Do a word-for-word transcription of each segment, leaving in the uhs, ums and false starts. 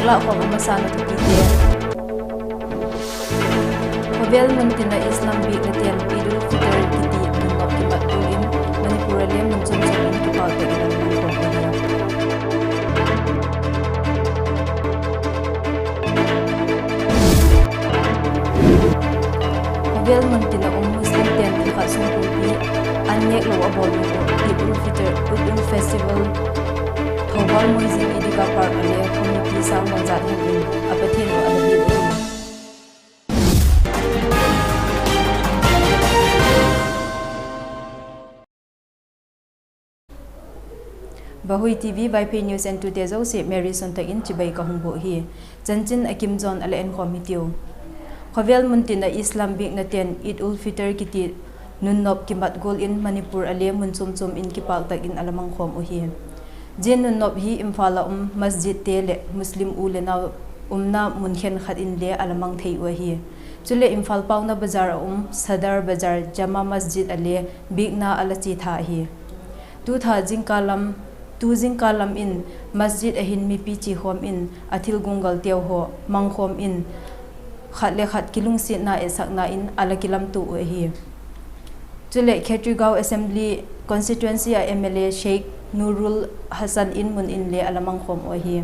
ꯂꯥꯛꯄ ꯑꯃ ꯁꯥꯟꯅ ꯊꯣꯛꯈꯤꯗꯦ꯫ ꯈꯣꯕꯦꯜ ꯃꯨꯟꯇꯤꯅ ꯏꯁꯂꯥꯝ ꯕꯤꯛ ꯂꯇꯦꯟ ꯏꯗꯨꯜ ꯐꯤꯇꯔ ꯀꯤꯇꯤ ꯅꯨꯡꯂꯞꯀꯤ ꯃꯇꯨꯡ ꯏꯟ ꯃꯅꯤꯄꯨꯔ ꯂꯦꯝ ꯃꯨꯟꯆꯨꯝ ꯆꯨꯝ ꯏꯟ ꯀꯤꯄꯥꯛꯇꯒꯤ ꯂꯝ ꯈꯣꯝꯕꯅꯤ꯫ Khawvel mun tin a um Muslim ten thakhat sungkupi an nek lo a bawlnu Eid ul Fitr, Eid ul Festival, Thoubal Moijing Idika Park a le committee sang manzat hin in a Pathian lo a la biu in. Vahui T V Vaiphei News and Today zo si Mary Sontak in chibai ka hung bo hi. Chanchin a kim zon a la en khom hi tiu. Khawvel mun tin a Islam bik na ten Eid ul Fitr kiti nun nop kimat gol in Manipur a le mun chum chum in kipak tak in a la mang khom u hi. Zia nun nop hi Imphal a um masjid te le Muslim u le nau umna mun khen khat in le a la mang thei u hi. Chule Imphal pauna bazar a um Sadar Bazar Jama Masjid a le bikna a la chi tha hi. Tu tha jingkal lam, tu jingkal lam in masjid a hin mipi chi khom in a thil gungal teu ho mang khom in khat le khat kilungsiatna e sakna in a la kilam tu u hi. Chule Khetrigao Assembly Constituency a M L A Sheikh Nurul Hassan in mun in le a la mang khom u hi.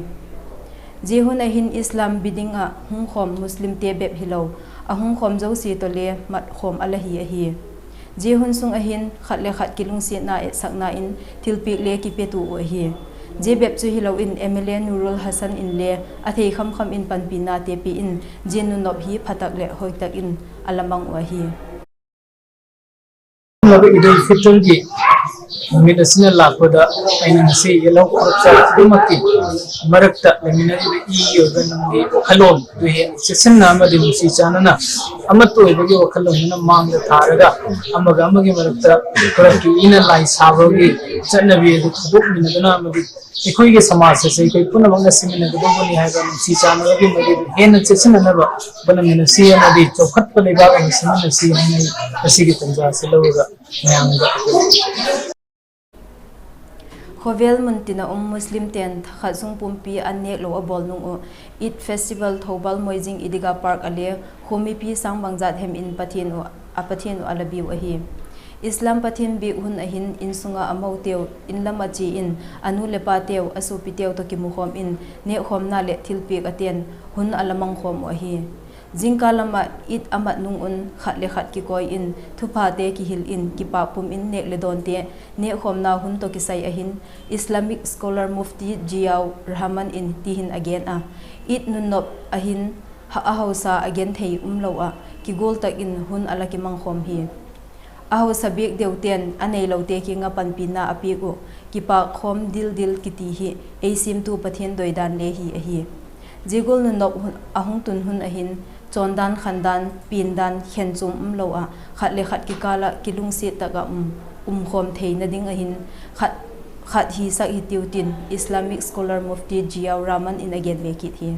Zia hun a hin Islam biding a hung khom Muslim te bep hi lo, a hung khom zo si to le mat khom a la hi a hi. Zia hun sung a hin khat le khat kilungsiatna e sakna in thilpik le kipe tu u a hi. Zia bep chu hi lo in M L A Nurul Hassan in le a thei kham kham in panpina te pi in zia nun nop hi phatak le hoitak in a la mang u a hi. Eid ul Fitr ki min asina la ko da aina nasi yellow corruption dumaki marakta le min i yo ganang di kalom. Duhe, sisinna amadi nungsi chanana, amatoibagi wakhalonna mangda tharaga, amaga amagi marakta, ꯈꯨꯔꯞꯀꯤ ꯏꯅ ꯂꯥꯏ ꯁꯥꯕꯒꯤ ꯆꯠꯅꯕꯤ ꯑꯗꯨ ꯊꯥꯗꯣꯛꯃꯤꯟꯅꯗꯨꯅ ꯑꯃꯗꯤ ꯑꯩꯈꯣꯏꯒꯤ ꯁꯃꯥꯖ ꯑꯁꯤ ꯑꯩꯈꯣꯏ ꯄꯨꯝꯅꯃꯛꯅ ꯁꯤꯃꯤꯟꯅꯒꯗꯧꯕꯅꯤ ꯍꯥꯏꯕ ꯅꯨꯡꯁꯤ ꯆꯥꯟꯅꯕꯒꯤ ꯃꯗꯨ ꯍꯦꯟꯅ ꯆꯦꯠꯁꯤꯟꯅꯅꯕ ꯍꯣꯠꯅꯃꯤꯟꯅꯁꯤ ꯑꯃꯗꯤ ꯆꯥꯎꯈꯠꯄ ꯂꯩꯕꯥꯛ ꯑꯃ ꯁꯦꯝꯃꯤꯟꯅꯁꯤ ꯍꯥꯏꯅ ꯑꯩ ꯉꯁꯤꯒꯤ ꯇꯥꯟꯖꯥ ꯑꯁꯤ ꯂꯧꯔꯒ ꯃꯌꯥꯝꯗ Khovel muntina um Muslim ten thakhat sung pumpi an nek lo a bol nung u Eid Festival Thoubal Moijing Idega Park a le khomipi sang bangjat hem in Pathen u a Pathen u a la biu ahi. Islam Pathen bik hun ahin insunga a mo teu inlam a chi in anu le pa teu a supi teu to kimukhom in nekkhomna le thilpik a ten hun a la mangkhom u ahi. Jingkah lama Eid a mat nung un khat le khat kikoi in thupha te kihil in kipak pum in nek le don te nekkhomna hun to kisai ahin Islamic scholar Mufti Ziaur Rahman in tihin a gen a, Eid nunnop ahin ha a hausa a gen thei um lo a kigol tak in hun a la kimangkhom hi. A hausa bik deu ten a nei lo te kinga panpina a pik u kipak khom dildil kiti hi ei simtu Pathen doidan le hi ahi. Jigol nunop hun- a hung tun hun ahin chondan khandan pindan khen chum um lo a khat le khat kikala kilungsit taka um umkhom theina ding ahin khat khat hi sak hi tiu tin Islamic scholar Mufti Ziaur Rahman in a gen ve kit hi.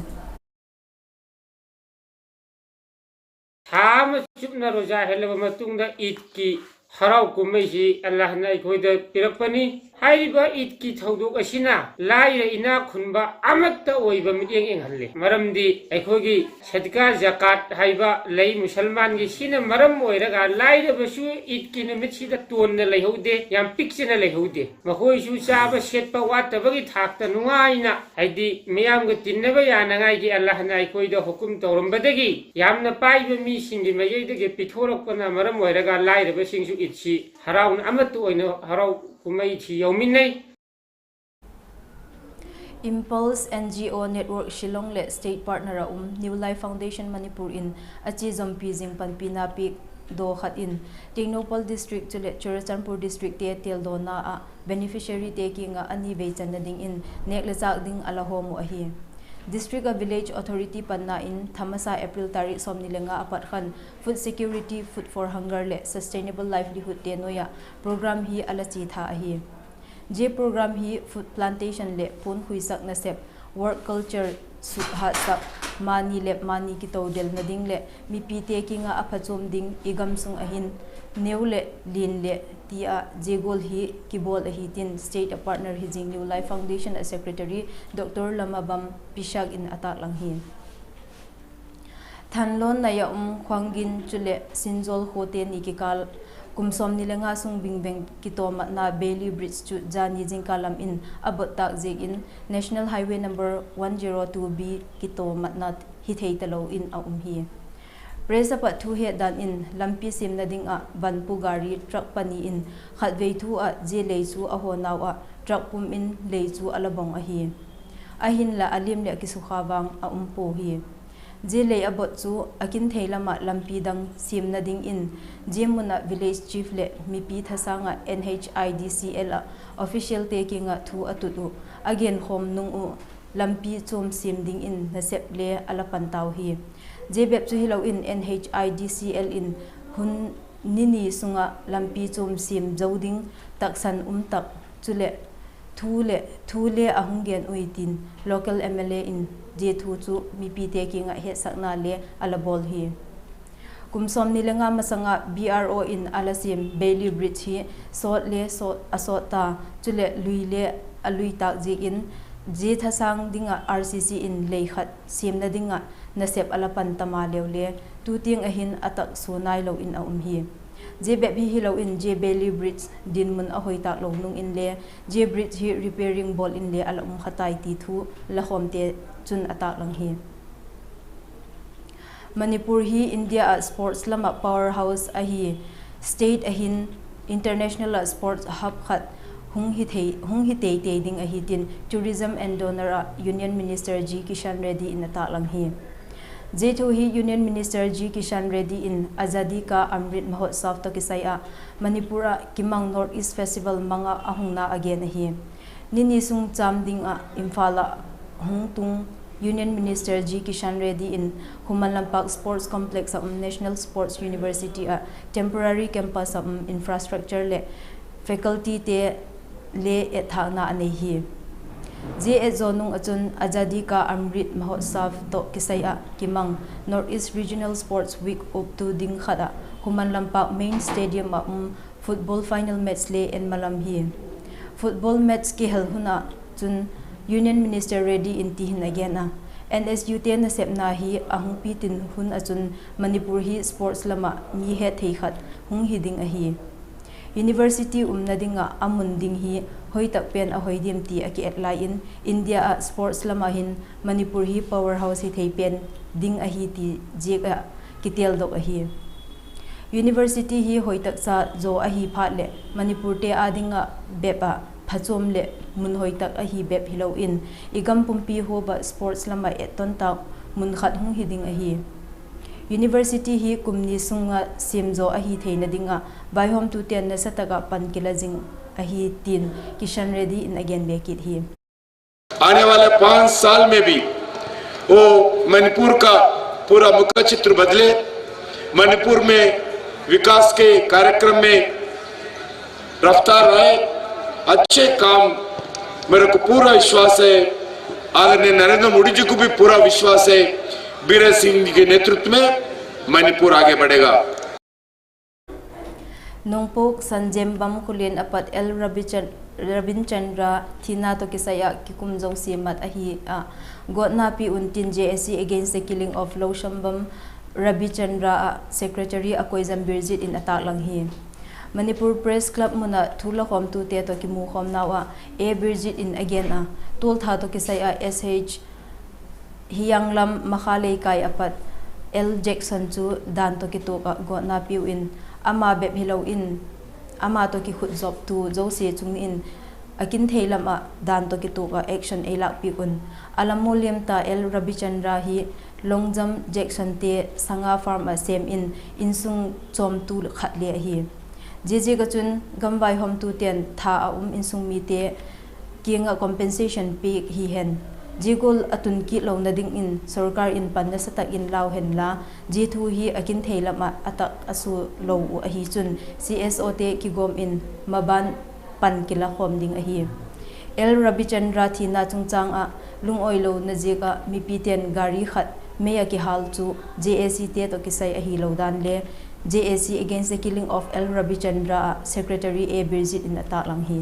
ꯊꯥ ꯑꯃ ꯆꯨꯞꯅ ꯔꯣꯖꯥ ꯍꯦꯜꯂꯕ ꯃꯇꯨꯡꯗ ꯏꯗꯀꯤ ꯍꯔꯥꯎ ꯀꯨꯝꯍꯩꯁꯤ ꯑꯜꯂꯥꯍꯅ ꯑꯩꯈꯣꯏꯗ ꯄꯤꯔꯛꯄꯅꯤ꯫ ꯍꯥꯏꯔꯤꯕ ꯏꯗꯀꯤ ꯊꯧꯗꯣꯛ ꯑꯁꯤꯅ ꯂꯥꯏꯔ ꯏꯅꯥꯛ ꯈꯨꯟꯕ ꯑꯃꯠꯇ ꯑꯣꯏꯕ ꯃꯤꯠꯌꯦꯡ ꯌꯦꯡꯍꯜꯂꯤ꯫ ꯃꯔꯝꯗꯤ ꯑꯩꯈꯣꯏꯒꯤ ꯁꯗꯀꯥ ꯖꯀꯥꯠ ꯍꯥꯏꯕ ꯂꯩ ꯃꯨꯁꯜꯃꯥꯟꯒꯤ, ꯁꯤꯅ ꯃꯔꯝ ꯑꯣꯏꯔꯒ ꯂꯥꯏꯔꯕꯁꯨ ꯏꯗꯀꯤ ꯅꯨꯃꯤꯠꯁꯤꯗ ꯇꯣꯟꯅ ꯂꯩꯍꯧꯗꯦ, ꯌꯥꯝ ꯄꯤꯛꯆꯅ ꯂꯩꯍꯧꯗꯦ꯫ ꯃꯈꯣꯏꯁꯨ ꯆꯥꯕ ꯁꯦꯠꯄ ꯋꯥꯠꯇꯕꯒꯤ ꯊꯥꯛꯇ ꯅꯨꯡꯉꯥꯏꯅ, ꯍꯥꯏꯗꯤ ꯃꯤꯌꯥꯝꯒ ꯇꯤꯟꯅꯕ ꯌꯥꯅꯉꯥꯏꯒꯤ ꯑꯜꯂꯥꯍꯅ ꯑꯩꯈꯣꯏꯗ ꯍꯨꯀꯨꯝ ꯇꯧꯔꯝꯕꯗꯒꯤ ꯌꯥꯝꯅ ꯄꯥꯏꯕ ꯃꯤꯁꯤꯡꯒꯤ ꯃꯥꯏꯀꯩꯗꯒꯤ ꯄꯤꯊꯣꯔꯛꯄꯅ ꯃꯔꯝ ꯑꯣꯏꯔꯒ ꯂꯥꯏꯔꯕꯁꯤꯡꯁꯨ ꯏꯗꯁꯤ ꯍꯔꯥꯎꯅ ꯑꯃꯠꯇ ꯑꯣꯏꯅ ꯍꯔꯥꯎ ꯀꯨꯝꯍꯩꯁꯤ ꯌꯥꯎꯃꯤꯟꯅꯩ꯫ Impulse N G O Network Shillong le state partner a um New Life Foundation Manipur in achi zompi jing panpina pik do khat in Tengnoupal District chule Churachandpur District te tel dona a beneficiary te kinga ani vei channa ding in nek le chak ding a la hom u ahi. District a village authority panna in thamasa April tarik somni le nga a pat khan food security, food for hunger le sustainable livelihood te noya program hi a la chi tha ahi. Zia program hi food plantation le pon khuisak nasep, work culture suk hatsak, mani le mani kitodel na ding le mipi te kinga a phachom ding i gamsung ahin neu le lin le tia zegol hi kibol ahi tin state a partner hi jing New Life Foundation a secretary Doctor Lamabam Pisak in atak lang hi. Thanlon naya um Khwanggin chule Sinzol khote ni kikal kum som ni le nga sung bingbeng kitomatna Bailey Bridge chu jani jingkal lam in abot tak jek in National Highway number one zero two B kitomatna hithei talo in a um hi. Press a pat thu het dan in lampi simna ding a vanpu gari truck pani in khatvei thu a je lei chu a honau a truck pum in lei chu a labong ahi. Ahin la a lim le kisukha vang a um po hi. Je lei a bot chu a kin thei lama lampi dang simna ding in je mun a village chief le mipi thasang a N H I D C L a official te kinga thu a tut u a gen khom nung u lampi chom sim ding in nasep le a la pan tau hi. Je bep chu hilo in N H I D C L in hun nini sunga lampi chom sim zo ding taksan um tak chule thu le thu le a hung gen ui tin local M L A in je thu chu mipi te kinga hetsakna le a la bol hi. Kum som ni le nga masanga B R O in a la sim Bailey Bridge hi sot le sot a sot ta chule lui le a lui tak jek in je thasang dinga R C C in lei khat simna dinga nasep a la pan tama leu le tu tiang ahin a tak su nai lo in a um hi. Je bep hi hilo in je Bailey Bridge dinmun a hoi tak lo nung in le je bridge hi repairing bol in le a la um khatai ti thu la khom te chun a tak lang hi. Manipur hi India a sports lama powerhouse ahi state ahin international a sports hub khat hung hi thei hung hi tei tei ding ahi tin tourism and donor a Union Minister G Kishan Reddy in a tak lang hi. Je thu hi Union Minister G Kishan Reddy in Azadi Ka Amrit Mahotsav to kisai a Manipur a kimang North East Festival manga a hungna a gen ahi. Nini sung cham ding a Imphal a hung tung Union Minister G Kishan Reddy in Khuman Lampak Sports Complex a um National Sports University a temporary campus a um infrastructure le faculty te le ethakna a nei hi. Zia et zaw nung ah chun Azadi Ka Amrit Mahotsav tawh kisai ah kimang North East Regional Sports Week uptu ding khat ah Khuman Lampak Main Stadium ah um football final match le en malam hi. Football match kihel hun ah chun Union Minister Reddy in ti hin a gen a, N S U te nasepna hi a hung pitin hun ah chun Manipur hi sports lam ah mi hetthei khat hung hi ding ahi. University umna ding ah a mun ding hi hoitak pen a hoi diam ti a kiet lai in, India ah sports lam ah hin Manipur hi powerhouse hithei pen ding ahi ti ziak ah kiteldok ahi. University hi hoitak cha zaw ahi phat leh Manipur te â ding ah bep ah phachom leh mun hoitak ahi bep hilo in, i gam pumpi huap ah sports lam ah etton tâk mun khat hung hi ding ahi. University hi kum ni sung ah siam zaw ahi theina ding ah vaihawmtute'n nasatak ah pan kila zing ahi tin Kishan Reddy in a gen be kit hi. आने वाले पाँच साल में भी वो मणिपुर का पूरा मुखचित्र बदले, मणिपुर में विकास के कार्यक्रम में रफ्तार आए, अच्छे काम, मेरे को पूरा विश्वास है, आदरणीय नरेंद्र मोदी जी को भी पूरा विश्वास है, बीरेन सिंह जी के नेतृत्व में मणिपुर आगे बढ़ेगा। Nongpok Sanjem Bam Khullen a pat L Rabin Chandra thina tawh kisai ah kikum zosia mat ahi ah, gawtna piu intin JAC against the killing of Loushambam Rabichandra ah Secretary a koizam Birjit in a tâklang hi. Manipur Press Club mun ah thu lakhawmtute tawh kimukhawmnau ah A Birjit in a gen a, tualtha tawh kisai ah SH Hiyanglam Makha Leikai a pat L Jackson chu dan tawh kituak ah gawtna piu in, ama bep hilo in ama tawh kikhutzawptu zosia chung in a kinthei lam ah dan tawh kituak ah action ei lâkpiak un. A la mu liam ta L Rabichandra hi Longjam Jackson te Sanga Farm ah sêm in insung chawmtu khat le ahi. Ziaziak ah chun gam vaihawmtute'n tha a um insung mite kiang ah compensation piak hi hen, zia gual a tun kit lona dingin sorkar in pan nasatak in lau hen la, zia thu hi a kinthei lam ah a tak a sua lo uh ahi chun CSOte kigawm in maban pan kilakhawm ding ahi. L Rabichandra ꯊꯤꯅ ꯆꯨꯡꯆꯥꯡ ꯑ ꯂꯨꯡꯑꯣꯏ ꯂꯧꯅ ꯖꯦꯛ ꯑ ꯃꯤꯄꯤ ten ꯒꯥꯔꯤ ꯈꯠ ꯃꯦ ꯑ ꯀꯤꯍꯥꯜ ꯆꯨ J ꯑꯦ ꯁꯤ ꯇꯦ ꯇꯣ ꯀꯤꯁꯩ ꯑꯍꯤ ꯂꯧꯗꯥꯟ ꯂꯦ꯫ J A C against the killing of L Rabichandra ꯑ Secretary A ꯕꯤꯔꯖꯤꯠ ꯏꯟ ꯑ ꯇꯥꯛꯂꯪ ꯍꯤ꯫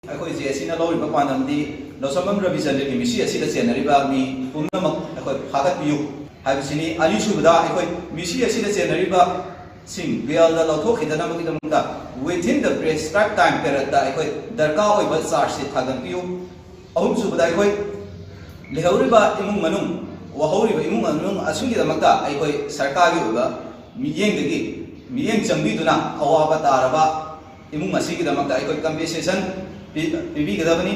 ꯑꯩꯈꯣꯏ J A Cꯅ ꯂꯧꯔꯤꯕ ꯄꯥꯟꯗꯝꯗꯤ ꯂꯧꯁꯝꯕꯝ ꯔꯕꯤꯆꯟꯗ꯭ꯔꯒꯤ ꯃꯤꯁꯤ ꯑꯁꯤꯗ ꯆꯦꯟꯅꯔꯤꯕ ꯃꯤ ꯄꯨꯝꯅꯃꯛ ꯑꯩꯈꯣꯏ ꯐꯥꯒꯠꯄꯤꯌꯨ ꯍꯥꯏꯕꯁꯤꯅꯤ꯫ ꯑꯅꯤꯁꯨꯕꯗ, ꯑꯩꯈꯣꯏ ꯃꯤꯁꯤ ꯑꯁꯤꯗ ꯆꯦꯟꯅꯔꯤꯕꯁꯤꯡ ꯕꯦꯜꯗ ꯂꯧꯊꯣꯛꯈꯤꯗꯅꯕꯒꯤꯗꯃꯛꯇ within the prescribed time periodꯇ ꯑꯩꯈꯣꯏ ꯗꯔꯀꯥꯔ ꯑꯣꯏꯕ charge sheet ꯊꯥꯡꯒꯠꯄꯤꯌꯨ꯫ ꯑꯍꯨꯝꯁꯨꯕꯗ, ꯑꯩꯈꯣꯏ ꯂꯩꯍꯧꯔꯤꯕ ꯏꯃꯨꯡ ꯃꯅꯨꯡ, ꯋꯥꯍꯧꯔꯤꯕ ꯏꯃꯨꯡ ꯃꯅꯨꯡ ꯑꯁꯤꯒꯤꯗꯃꯛꯇ ꯑꯩꯈꯣꯏ ꯁꯔꯀꯥꯔꯒꯤ ꯑꯣꯏꯕ ꯃꯤꯠꯌꯦꯡꯗꯒꯤ, ꯃꯤꯠꯌꯦꯡ ꯆꯪꯕꯤꯗꯨꯅ ꯑꯋꯥꯕ ꯇꯥꯔꯕ ꯏꯃꯨꯡ ꯑꯁꯤꯒꯤꯗꯃꯛꯇ ꯑꯩꯈꯣꯏ compensation ꯄꯤ-, ꯄꯤꯕꯤꯒꯗꯕꯅꯤ꯫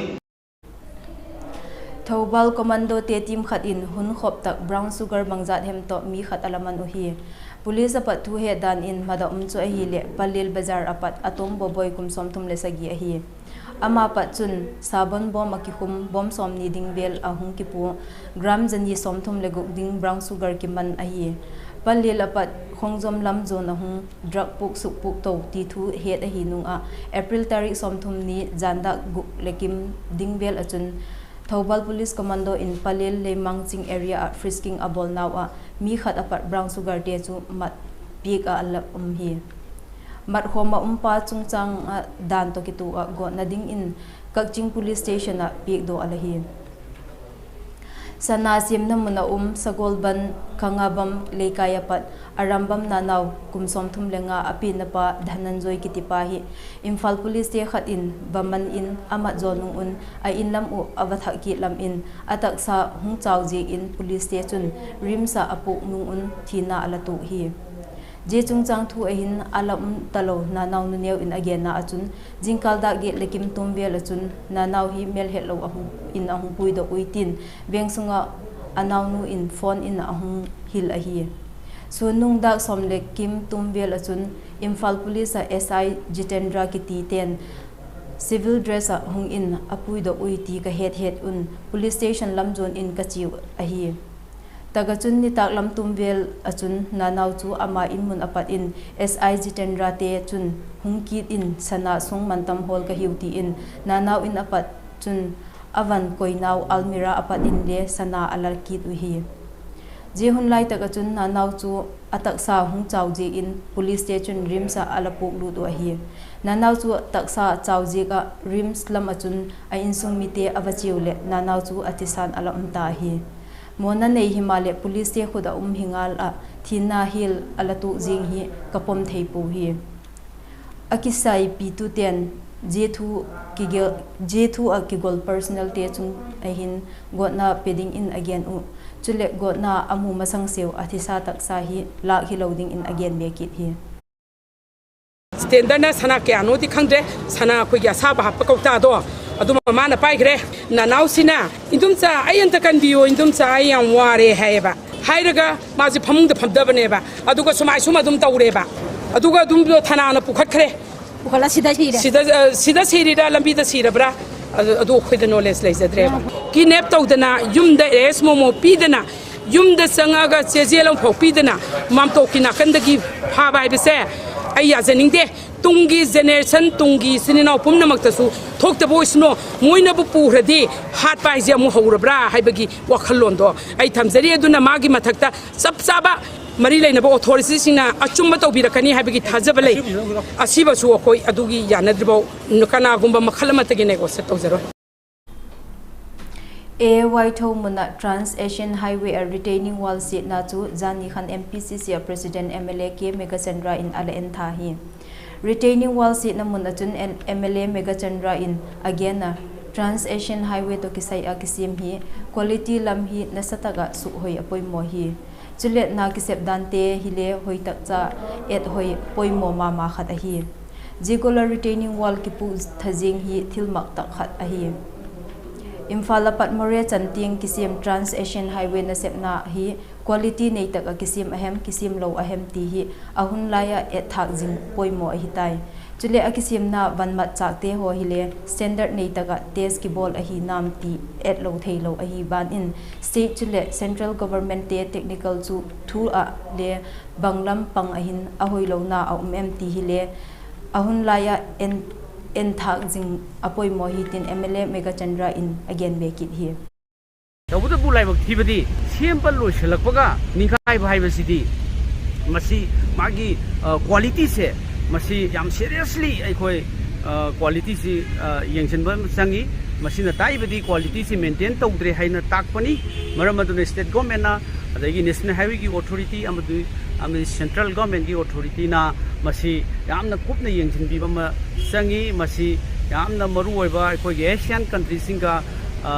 ꯊꯧꯕꯥꯜ ꯀꯣꯃꯥꯟꯗꯣ ꯇꯦ ꯇꯤꯝ ꯈꯠ ꯏꯟ ꯍꯨꯟ ꯈꯣꯞꯇꯛ brown sugar ꯃꯪꯖꯥꯠ ꯍꯦꯝꯇꯣ ꯃꯤ ꯈꯠ ꯑꯂꯃꯟ ꯎꯍꯤ꯫ ꯄꯨꯂꯤꯁ ꯑꯄꯠ ꯊꯨ ꯍꯦ ꯗꯥꯟ ꯏꯟ ꯃꯗ ꯎꯝꯆꯨ ꯑꯍꯤ ꯂꯦ ꯄꯂꯦꯜ ꯕꯖꯥꯔ ꯑꯄꯠ ꯑꯇꯣꯝ ꯕꯣꯕꯣꯏ ꯀꯨꯝ ꯁꯣꯝ ꯊꯨꯝ ꯂꯦ ꯁꯒꯤ ꯑꯍꯤ꯫ ꯑꯃ ꯄꯠ ꯆꯨꯟ ꯁꯥꯕꯣꯟ ꯕꯣꯝ ꯑꯀꯤꯍꯨꯝ ꯕꯣꯝ ꯁꯣꯝꯅꯤ ꯗꯤꯡ ꯕꯦꯜ ꯑꯍꯨꯝ ꯀꯤꯄꯨ gram ꯖꯅꯤ ꯁꯣꯝ ꯊꯨꯝ ꯂꯦ ꯒꯨꯛ ꯗꯤꯡ brown sugar ꯀꯤꯃꯟ ꯑꯍꯤ꯫ ꯄꯂꯦꯜ ꯑꯄꯠ ꯈꯣꯡꯖꯣꯝ ꯂꯝ ꯖꯣꯟ ꯑꯍꯨꯝ drug ꯄꯨꯛ ꯁꯨꯛ ꯄꯨꯛ ꯇꯧ ꯇꯤ ꯊꯨ ꯍꯦꯠ ꯑꯍꯤ ꯅꯨꯡ ꯑ April ꯇꯥꯔꯤꯛ ꯁꯣꯝ ꯊꯨꯝ ꯅꯤ ꯖꯥꯟꯗꯥꯛ ꯒꯨꯛ ꯂꯦ ꯀꯤꯝ ꯗꯤꯡ ꯕꯦꯜ ꯑꯆꯨꯟ ꯊꯧꯕꯥꯜ ꯄꯨꯂꯤꯁ ꯀꯃꯥꯟꯗꯣ ꯏꯟ ꯄꯂꯦꯜ ꯂꯩꯃꯥꯡ ꯆꯤꯡ area ꯑ frisking ꯑꯕꯣꯜ ꯅꯥꯎ ꯑ ꯃꯤ ꯈꯠ ꯑꯄꯠ brown sugar ꯇꯦ ꯆꯨ ꯃꯠ ꯄꯤꯛ ꯑ ꯑꯂꯛ ꯎꯝ ꯍꯤ꯫ ꯃꯠ ꯍꯣꯝ ꯑ ꯎꯝ ꯄꯥ ꯆꯨꯡꯆꯥꯡ ꯑ ꯗꯥꯟ ꯇꯣ ꯀꯤꯇꯨ ꯑ ꯒꯣꯠ ꯅ ꯗꯤꯡ ꯏꯟ ꯀꯛꯆꯤꯡ ꯄꯨꯂꯤꯁ ꯁ꯭ꯇꯦꯁꯟ ꯑ ꯄꯤꯛ ꯗꯣ ꯑꯂ ꯍꯤ꯫ ꯁꯅꯥ ꯁꯦꯝꯅ ꯃꯨꯅ ꯎꯝ ꯁꯒꯣꯜꯕꯟ ꯈꯪꯉꯥꯕꯝ ꯂꯩꯀꯥꯏ ꯑꯄꯠ ꯑꯔꯥꯝꯕꯝ ꯅꯥꯅꯥꯎ ꯀꯨꯝ ꯁꯣꯝ ꯊꯨꯝ ꯂꯦ ꯉꯥ ꯑꯄꯤ ꯅꯄꯥ ꯙꯅꯟꯖꯣꯏ ꯀꯤꯇꯤꯄꯥ ꯍꯤ꯫ ꯏꯝꯐꯥꯜ ꯄꯨꯂꯤꯁ ꯇꯦ ꯈꯠ ꯏꯟ ꯕꯃꯟ ꯏꯟ ꯑꯃꯠ ꯖꯣ ꯅꯨꯡ ꯎꯟ ꯑ ꯏꯟ ꯂꯝ ꯎ ꯑꯕ ꯊꯛ ꯀꯤ ꯂꯝ ꯏꯟ ꯑꯇꯛ ꯁꯥ ꯍꯨꯡ ꯆꯥꯎ ꯖꯦꯛ ꯏꯟ ꯄꯨꯂꯤꯁ ꯇꯦ ꯆꯨꯟ ꯔꯤꯝꯁ ꯑ ꯑꯄꯨꯛ ꯅꯨꯡ ꯎꯟ ꯊꯤꯅ ꯑꯂ ꯇꯨꯛ ꯍꯤ꯫ ꯖꯦ ꯆꯨꯡꯆꯥꯡ ꯊꯨ ꯑꯍꯤꯟ ꯑꯂ ꯎꯝ ꯇꯂꯧ ꯅꯥꯅꯥꯎ ꯅꯨꯅꯦꯎ ꯏꯟ ꯑꯒꯦꯟꯅ ꯑꯆꯨꯟ ꯖꯤꯡꯀꯥꯜ ꯗꯥꯛ ꯒꯦꯠ ꯂꯦꯀꯤꯝ ꯇꯨꯝ ꯕꯦꯜ ꯑꯆꯨꯟ ꯅꯥꯅꯥꯎ ꯍꯤ ꯃꯦꯜ ꯍꯦꯠꯂꯧ ꯑꯍꯨꯝ ꯏꯟ ꯑꯍꯨꯝ ꯄꯨꯏꯗꯣ ꯎꯏꯇꯤꯟ ꯕꯦꯡ ꯁꯨꯡꯉ ꯑꯅꯥꯎ ꯅꯨ ꯏꯟ ꯐꯣꯟ ꯏꯟ ꯑꯍꯨꯝ ꯍꯤꯜ ꯑꯍꯤ꯫ ꯁꯨ ꯅꯨꯡ ꯗꯥꯛ ꯁꯣꯝ ꯂꯦꯀꯤꯝ ꯇꯨꯝ ꯕꯦꯜ ꯑꯆꯨꯟ Imphal police uh S I Jitendra ꯀꯤꯇꯤ ꯇꯦꯟ civil dress ꯑ ꯍꯨꯡ ꯏꯟ ꯑꯄꯨꯏꯗꯣ ꯎꯏꯇꯤ ꯀ ꯍꯦꯠ ꯍꯦꯠ ꯎꯟ ꯄꯨꯂꯤꯁ ꯁ꯭ꯇꯦꯁꯟ ꯂꯝ zone in ꯀꯆꯤꯎ ꯑꯍꯤ꯫ Taka chun nitak lam tum vel a chun nanau chu ama in mun a pat in S I Jitendra te chun hung kit in sana sung mantam hawl ka hiu ti in nanau in a pat chun a van koinau almirah a pat in le sana a la kit u hi. Zia hun lai taka chun nanau chu a taksa hung chau ziak in police te chun RIMS ah a la puak lut u ahi. Nanau chu taksa chau ziak ah RIMS lam a chun a insung mite a va chiu le nanau chu a thisan a la um ta ahi. Mawna nei hima le police te khut a um hi ngal ah thina hil a la tuk zing hi ka pom thei pu hi. A kisai pi tu ten zia thu kigel, zia thu a kigol personnel te chung a hin gotna pe ding in a gen u. Chule gotna a mu masang seu a thisa taksa hi lak hi lo ding in a gen me kit hi. Standard ꯅ ꯁꯅꯥ ꯀꯌꯥꯅꯣꯗꯤ ꯈꯪꯗ꯭ꯔꯦ, ꯁꯅꯥ ꯑꯩꯈꯣꯏꯒꯤ ꯑꯁꯥꯕ ꯍꯥꯞꯄ ꯀꯧꯇꯥꯗꯣ ꯑꯗꯨꯃ ꯃꯥꯅ ꯄꯥꯏꯈ꯭ꯔꯦ꯫ ꯅꯅꯥꯎꯁꯤꯅ, "ꯏꯟꯗꯣꯝꯆꯥ, ꯑꯩ ꯑꯝꯇ ꯀꯟꯕꯤꯌꯣ, ꯏꯟꯗꯣꯝꯆꯥ, ꯑꯩ ꯌꯥꯝ ꯋꯥꯔꯦ" ꯍꯥꯏꯌꯦꯕ꯫ ꯍꯥꯏꯔꯒ ꯃꯥꯁꯦ ꯐꯃꯨꯡꯗ ꯐꯝꯗꯕꯅꯦꯕ꯫ ꯑꯗꯨꯒ ꯁꯨꯃꯥꯏ ꯁꯨꯝ ꯑꯗꯨꯝ ꯇꯧꯔꯦꯕ꯫ ꯑꯗꯨꯒ ꯑꯗꯨꯝ ꯊꯅꯥꯅ ꯄꯨꯈꯠꯈ꯭ꯔꯦ꯫ ꯄꯨꯈꯠꯂ ꯁꯤꯗ ꯁꯤꯔꯦ꯫ ꯁꯤꯗ, ꯑ, ꯁꯤꯗ ꯁꯤꯔꯤꯔꯥ, ꯂꯝꯕꯤꯗ ꯁꯤꯔꯕ꯭ꯔꯥ? ꯑꯗꯨ, ꯑꯗꯨ ꯑꯩꯈꯣꯏꯗ knowledge ꯂꯩꯖꯗ꯭ꯔꯦꯕ꯫ Kidnap ꯇꯧꯗꯅ, ꯌꯨꯝꯗ ꯑꯦꯔꯦꯁ ꯃꯣꯃꯣ ꯄꯤꯗꯅ, ꯌꯨꯝꯗ ꯆꯪꯉꯒ ꯆꯦꯖꯦꯜ ꯑꯃꯐꯥꯎ ꯄꯤꯗꯅ ꯃꯥꯝꯇꯣꯞꯀꯤ ꯅꯥꯀꯟꯗꯒꯤ ꯐꯥꯕ ꯍꯥꯏꯕꯁꯦ ꯑꯩ ꯌꯥꯖꯅꯤꯡꯗꯦ꯫ ꯇꯨꯡꯒꯤ generation, ꯇꯨꯡꯒꯤ ꯏꯆꯤꯟ ꯏꯅꯥꯎ ꯄꯨꯝꯅꯃꯛꯇꯁꯨ ꯊꯣꯛꯇꯕ ꯑꯣꯏꯁꯅꯨ꯫ ꯃꯣꯏꯅꯕꯨ ꯄꯨꯈ꯭ꯔꯗꯤ ꯍꯥꯠꯄ ꯍꯥꯏꯁꯦ ꯑꯃꯨꯛ ꯍꯧꯔꯕ꯭ꯔꯥ ꯍꯥꯏꯕꯒꯤ ꯋꯥꯈꯜꯂꯣꯟꯗꯣ ꯑꯩ ꯊꯝꯖꯔꯤ꯫ ꯑꯗꯨꯅ ꯃꯥꯒꯤ ꯃꯊꯛꯇ ꯆꯞ ꯆꯥꯕ ꯃꯔꯤ ꯂꯩꯅꯕ authority ꯁꯤꯡꯅ ꯑꯆꯨꯝꯕ ꯇꯧꯕꯤꯔꯛꯀꯅꯤ ꯍꯥꯏꯕꯒꯤ ꯊꯥꯖꯕ ꯂꯩ꯫ ꯑꯁꯤꯕꯁꯨ ꯑꯩꯈꯣꯏ ꯑꯗꯨꯒꯤ ꯌꯥꯅꯗ꯭ꯔꯤꯐꯥꯎ ꯀꯅꯥꯒꯨꯝꯕ ꯃꯈꯜ ꯑꯃꯠꯇꯒꯤ negotiate ꯇꯧꯖꯔꯣꯏ꯫ A Y ꯊꯧꯃꯨꯅ Trans Asian Highway a retaining wall ꯁꯤꯠꯅ ꯆꯨ ꯖꯥꯅꯤ ꯈꯥꯟ M P C C a President M L A K Meghachandra in ꯑꯂ ꯑꯦꯟ ꯊꯥ ꯍꯤ꯫ Retaining wall ꯁꯤꯠꯅ ꯃꯨꯟ ꯑꯆꯨꯟ M L A Meghachandra in ꯑꯒꯦꯟꯅ Trans Asian Highway ꯇꯣ ꯀꯤꯁꯩ ꯑ ꯀꯤꯁꯤꯝ ꯍꯤ, quality ꯂꯝ ꯍꯤ ꯅꯁꯇꯒ ꯁꯨꯛꯍꯣꯏ ꯑꯄꯣꯏꯃꯣ ꯍꯤ꯫ ꯆꯨꯂꯦꯠꯅ ꯀꯤꯁꯦꯞ ꯗꯥꯟꯇꯦ ꯍꯤꯂꯦ ꯍꯣꯏ ꯇꯛꯆꯥ ꯑꯦꯠ ꯍꯣꯏ ꯄꯣꯏꯃꯣ ꯃꯥꯃꯥ ꯈꯠ ꯑꯍꯤ꯫ ꯖꯤꯒꯣꯂ retaining wall ꯀꯤꯄꯨ ꯊꯖꯤꯡ ꯍꯤ ꯊꯤꯜꯃꯛ ꯇꯛ ꯈꯠ ꯑꯍꯤ꯫ Imphal a pat Moreh chantieng kisem Trans Asian Highway nasepna hi quality neitaka kisem ahem, kisem lou ahem ti hi ahun laia etthak jing poimo ahitai. Chule akisemna vanmat chakte ho hile standard neitaka test kibol ahi nam ti etlou theilou ahi ban in state chule central government te technical chu thu a le banglam pang ahin ahoilouna aum em ti hile ahun laia en, enthak jing apoimo hi tin M L A Meghachandra in agenbe kit hi. ꯇꯧꯕꯇꯕꯨ ꯂꯥꯏꯕꯛ ꯊꯤꯕꯗꯤ ꯁꯦꯝꯕ ꯂꯣꯏꯁꯤꯜꯂꯛꯄꯒ ꯅꯤꯡꯈꯥꯏꯕ ꯍꯥꯏꯕꯁꯤꯗꯤ ꯃꯁꯤ ꯃꯥꯒꯤ ꯀ꯭ꯋꯥꯂꯤꯇꯤꯁꯦ ꯃꯁꯤ ꯌꯥꯝ ꯁꯦꯔꯤꯌꯁꯂꯤ ꯑꯩꯈꯣꯏ ꯀ꯭ꯋꯥꯂꯤꯇꯤꯁꯤ ꯌꯦꯡꯁꯤꯟꯕ ꯑꯃ ꯆꯪꯉꯤ꯫ ꯃꯁꯤꯅ ꯇꯥꯛꯏꯕꯗꯤ ꯀ꯭ꯋꯥꯂꯤꯇꯤꯁꯤ ꯃꯦꯟꯇꯦꯟ ꯇꯧꯗ꯭ꯔꯦ ꯍꯥꯏꯅ ꯇꯥꯛꯄꯅꯤ꯫ ꯃꯔꯝ ꯑꯗꯨꯅ ꯁ꯭ꯇꯦꯠ ꯒꯣꯔꯃꯦꯟꯅ ꯑꯗꯒꯤ ꯅꯦꯁꯅꯦꯜ ꯍꯥꯏꯋꯦꯒꯤ ꯑꯣꯊꯣꯔꯤꯇꯤ ꯑꯃꯗꯤ ꯑꯃꯗꯤ ꯁꯦꯟꯇ꯭ꯔꯦꯜ ꯒꯣꯔꯃꯦꯟꯒꯤ ꯑꯣꯊꯣꯔꯤꯇꯤꯅ ꯃꯁꯤ ꯌꯥꯝꯅ ꯀꯨꯞꯅ ꯌꯦꯡꯁꯤꯟꯕꯤꯕ ꯑꯃ ꯆꯪꯉꯤ꯫ ꯃꯁꯤ ꯌꯥꯝꯅ ꯃꯔꯨꯑꯣꯏꯕ ꯑꯩꯈꯣꯏꯒꯤ ꯑꯦꯁꯤꯌꯥꯟ ꯀꯟꯇ꯭ꯔꯤꯁꯤꯡꯒ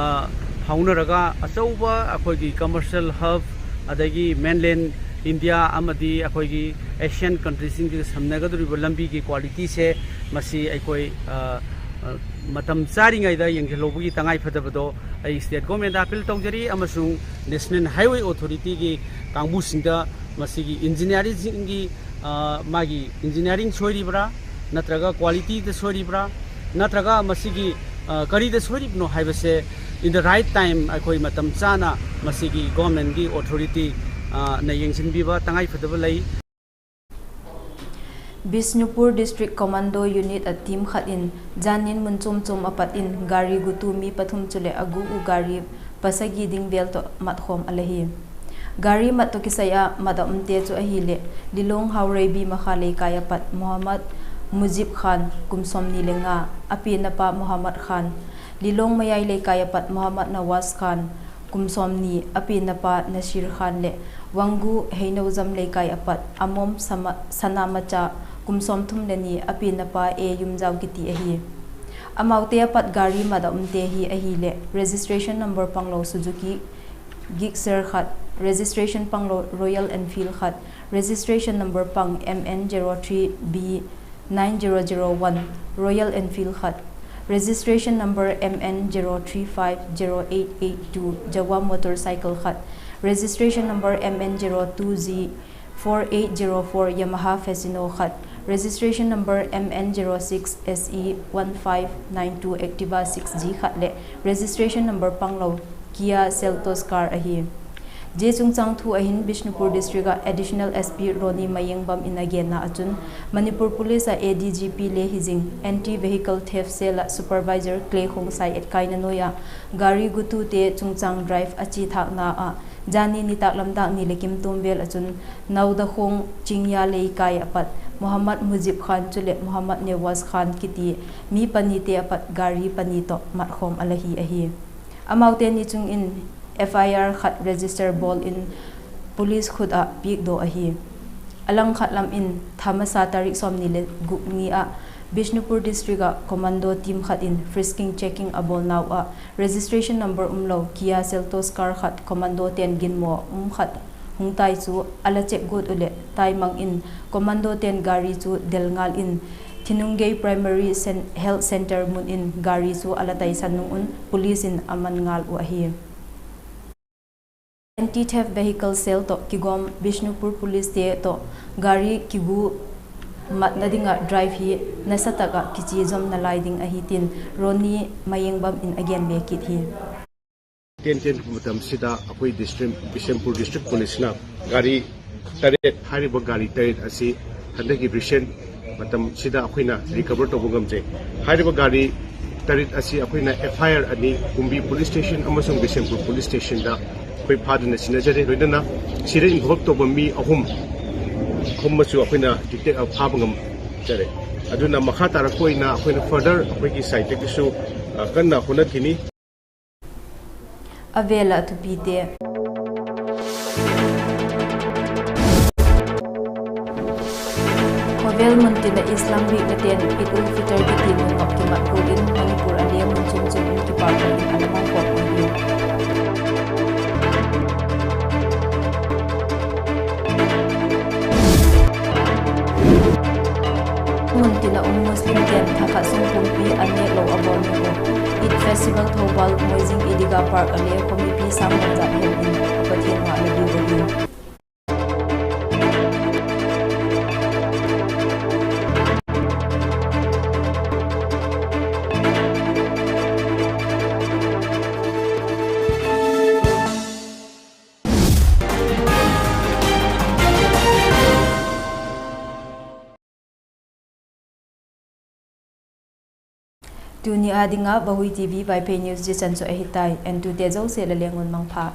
ꯐꯥꯎꯅꯔꯒ ꯑꯆꯧꯕ ꯑꯩꯈꯣꯏꯒꯤ ꯀꯃꯔꯁꯤꯌꯦꯜ ꯍꯕ ꯑꯗꯒꯤ ꯃꯦꯟꯂꯦꯟ ꯏꯟꯗꯤꯌꯥ ꯑꯃꯗꯤ ꯑꯩꯈꯣꯏꯒꯤ ꯑꯦꯁꯤꯌꯥꯟ ꯀꯟꯇ꯭ꯔꯤꯁꯤꯡꯁꯤꯒ ꯁꯝꯅꯒꯗꯧꯔꯤꯕ ꯂꯝꯕꯤꯒꯤ ꯀ꯭ꯋꯥꯂꯤꯇꯤꯁꯦ ꯃꯁꯤ ꯑꯩꯈꯣꯏ ꯃꯇꯝ ꯆꯥꯔꯤꯉꯩꯗ ꯌꯦꯡꯁꯤꯜꯍꯧꯕꯒꯤ ꯇꯉꯥꯏ ꯐꯗꯕꯗꯣ ꯑꯩ ꯁ꯭ꯇꯦꯠ ꯒꯣꯔꯃꯦꯟꯗ ꯑꯄꯤꯜ ꯇꯧꯖꯔꯤ ꯑꯃꯁꯨꯡ ꯅꯦꯁꯅꯦꯜ ꯍꯥꯏꯋꯦ ꯑꯣꯊꯣꯔꯤꯇꯤꯒꯤ ꯀꯥꯡꯕꯨꯁꯤꯡꯗ ꯃꯁꯤꯒꯤ ꯏꯟꯖꯤꯅꯤꯌꯥꯔꯤꯡꯁꯤꯡꯒꯤ ꯃꯥꯒꯤ ꯏꯟꯖꯤꯅꯤꯌꯥꯔꯤꯡ ꯁꯣꯏꯔꯤꯕ꯭ꯔꯥ ꯅꯠꯇ꯭ꯔꯒ ꯀ꯭ꯋꯥꯂꯤꯇꯤꯗ ꯁꯣꯏꯔꯤꯕ꯭ꯔꯥ ꯅꯠꯇ꯭ꯔꯒ ꯃꯁꯤꯒꯤ ꯀꯔꯤꯗ ꯁꯣꯏꯔꯤꯕꯅꯣ ꯍꯥꯏꯕꯁꯦ in the right time ꯑꯩꯈꯣꯏ ꯃꯇꯝ ꯆꯥꯅ ꯃꯁꯤꯒꯤ ꯒꯣꯔꯃꯦꯟꯒꯤ ꯑꯣꯊꯣꯔꯤꯇꯤꯅ ꯌꯦꯡꯁꯤꯟꯕꯤꯕ ꯇꯉꯥꯏ ꯐꯗꯕ ꯂꯩ꯫ Bishnupur District Commando Unit a team khat in janin mun chom chom apat in gari gutu mi pathum chule agu u gari pasagi ding vel to matkhom alahi. Gari mat to kisai a mat a umte chu ahile, Lilong Haureibi Makha Leikai apat Muhammad Mujib Khan kum somni le nga, api napa Muhammad Khan, Lilong Mayai Leikai apat Muhammad Nawaz Khan, kum somni, api napa Nasir Khan le Wangu Heinaujam Leikai apat Amom Sama, Sanamacha, kum somthum le ni, api napa A Yumjau kiti ahi. Amaute apat gari mat a umte hi ahile, registration number panglo Suzuki Gixxer khat, registration panglo Royal Enfield khat, registration number pang M N zero three B nine zero zero one, Royal Enfield khat, Registration number M N zero three five zero eight eight two Jaguar motorcycle khat, registration number M N zero two Z four eight zero four Yamaha Fascino khat, registration number M N zero six S E one five nine two Activa six G khat le registration number panglo Kia Seltos car ahi. Zia chungchang thu ahin Bishnupur District a Additional S P Ronnie Mayengbam in a genna achun, Manipur Police a A D G P Lehijing Anti Vehicle Theft Cell a Supervisor Clay Khongsai etkaina noia gari gutute chungchang drive a chi thakna a jani nitak lamdak ni le kim tum vel achun Naudakhong Chingya Leikai apat Muhammad Mujib Khan chule Muhammad Newaz Khan kiti mi pani te apat gari pani to matkhom alahi ahi. Amaute ni chung in F I R khat register bol in police khut a piak do ahi. Alang khat lam in thamasa tarik som ni le guk ni a Bishnupur District a commando team khat in frisking checking a bol nau a registration number umlo Kia Seltos car khat commando ten ginmo um khat hung tai chu ala check gut ule tai mang in commando ten gari chu del ngal in Thinunggei Primary Cen- Health Center mun in gari chu ala tai san nung un police in aman ngal u ahi. Anti Theft Vehicle Cell to kigom Bishnupur Police te to gari kigu matna dinga drive hi nasa taka kichi zom na lai ding ahi tin Ronnie Mayengbam in a gen be kit hi. Ten ten ꯃꯇꯝꯁꯤꯗ ꯑꯩꯈꯣꯏ district Bishnupur district ꯄꯨꯂꯤꯁꯅ ꯒꯥꯔꯤ ꯇꯔꯦꯠ, ꯍꯥꯏꯔꯤꯕ ꯒꯥꯔꯤ ꯇꯔꯦꯠ ꯑꯁꯤ ꯍꯟꯗꯛꯀꯤ ꯔꯤꯁꯦꯟ ꯃꯇꯝꯁꯤꯗ ꯑꯩꯈꯣꯏꯅ ꯔꯤꯀꯚꯔ ꯇꯧꯕ ꯉꯝꯖꯩ꯫ ꯍꯥꯏꯔꯤꯕ ꯒꯥꯔꯤ ꯇꯔꯦꯠ ꯑꯁꯤ ꯑꯩꯈꯣꯏꯅ ꯑꯦꯐ ꯑꯥꯏ ꯑꯥꯔ ꯑꯅꯤ, ꯀꯨꯝꯕꯤ ꯄꯨꯂꯤꯁ ꯁ꯭ꯇꯦꯁꯟ ꯑꯃꯁꯨꯡ ꯕꯤꯁꯦꯝꯄꯨꯔ ꯄꯨꯂꯤꯁ ꯁ꯭ꯇꯦꯁꯟꯗ ꯑꯩꯈꯣꯏ ꯐꯥꯗꯨꯅ ꯁꯤꯟꯅꯖꯔꯦ꯫ ꯂꯣꯏꯅꯅ ꯁꯤꯗ ꯏꯟꯚꯣꯜꯕ ꯇꯧꯕ ꯃꯤ ꯑꯍꯨꯝ, ꯑꯍꯨꯝ ꯑꯃꯁꯨ ꯑꯩꯈꯣꯏꯅ ꯗꯤꯇꯦꯛ ꯐꯥꯕ ꯉꯝꯖꯔꯦ꯫ ꯑꯗꯨꯅ ꯃꯈꯥ ꯇꯥꯔꯛꯄ ꯑꯣꯏꯅ ꯑꯩꯈꯣꯏꯅ ꯐꯔꯗꯔ ꯑꯩꯈꯣꯏꯒꯤ ꯁꯥꯏꯠꯇꯒꯤꯁꯨ ꯑ, ꯀꯟꯅ ꯍꯣꯠꯅꯈꯤꯅꯤ꯫ Avela thupite. Khovel mun tina Islam week na ten Eid ul Fitr kiti mun nok kimat ko in Manipur a le mun chum chum in kipa ko in alma ko in. Mun tina um Muslim ten thap ꯈꯥꯁꯨꯡ ꯄꯨꯝꯄꯤ ꯑꯅꯦꯛ ꯂꯧ ꯑꯕꯣꯜ ꯅꯤꯉꯣ꯫ ꯏꯗ festival Thoubal ꯃꯣꯏꯖꯤꯡ ꯏꯗꯤꯒꯥ park ꯑꯂꯦ ꯈꯣꯃꯤꯄꯤ ꯁꯥꯡ Punjab hemp ꯏꯟ ꯄꯊꯦꯟ ꯋꯥ ꯂꯕꯤꯕꯒꯤ꯫ Tuni adinga Bahui T V Vaiphei News je chanso ahitai, and tu te jong se la lengun mangpha.